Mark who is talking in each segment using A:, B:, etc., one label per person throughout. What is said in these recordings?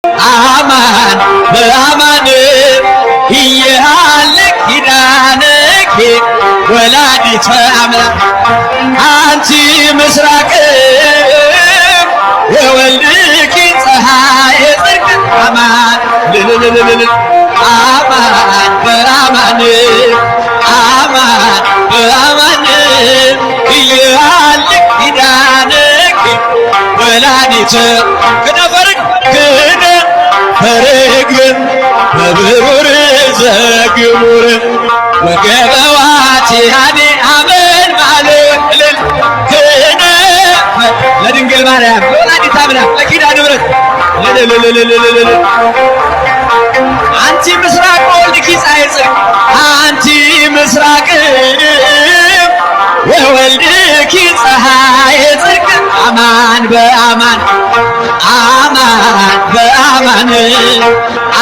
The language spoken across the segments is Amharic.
A: አማን በአማን እየሃለ ኪዳንኪ ወላዲተ አምላክ፣ አንቲ ምስራቅ ወወልድኪ ፀሐየ ጽድቅ፣ አማን ልልልልልል አማን በአማን አማን በአማን እየሃለ ኪዳንኪ ወላዲተ ክነፈርግ ክነ ፈርግብ በብሩር ዘግቡር ወገበዋት ያኔ አመን ማልልል ክነ ለድንግል ማርያም ለወላዲተ አምላክ ለኪዳነ ምሕረት ልልልልልልል። አንቲ ምስራቅ ወልድኪ ፀሐይ ጽድቅ፣ አንቲ ምስራቅ ወወልድኪ ፀሐይ ጽድቅ፣ አማን በአማን አማን በአማን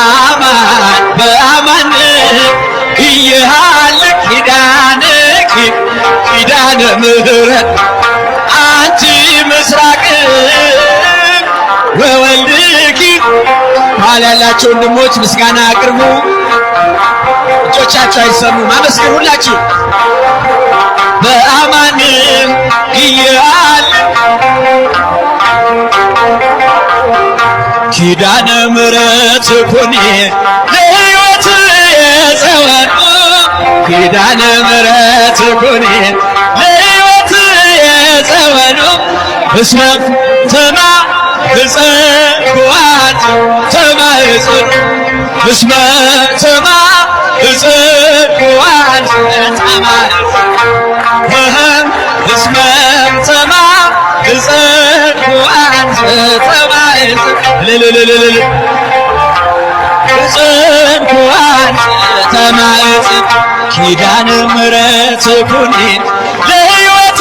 A: አማን በአማን እየሃለ ኪዳንኪ ኪዳነ ምሕረት፣ አንቲ ምስራቅ ወወልድኪ። ኋላ ያላቸው ወንድሞች ምስጋና አቅርቡ። እጆቻቸው አይሰሙም። አመስግኑ ሁላችሁ በአማን እያለ ኪዳነ ምሕረት ኩኒ ለሕይወት የጸወን፣ ኪዳነ ምሕረት ኩኒ ለሕይወት የጸወኑ፣ እስመ ተማ ህፀንኩዋት ተማህፀኑ፣ እስመ ተማ ህፀንኩዋት ተማህፀኑ፣ እስመ ተማ ህፀንኩዋት ተማህፀኑ ልልልልልል ህፀንኩዋት ተማህፀን፣ ኪዳነ ምሕረት ኩኒ ለሕይወት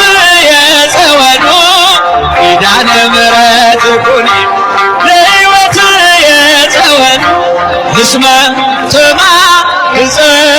A: የጸወኑ፣ ኪዳነ ምሕረት ኩኒ ለሕይወት የጸወኑ፣ እስመ ተማ ህፀንኩዋት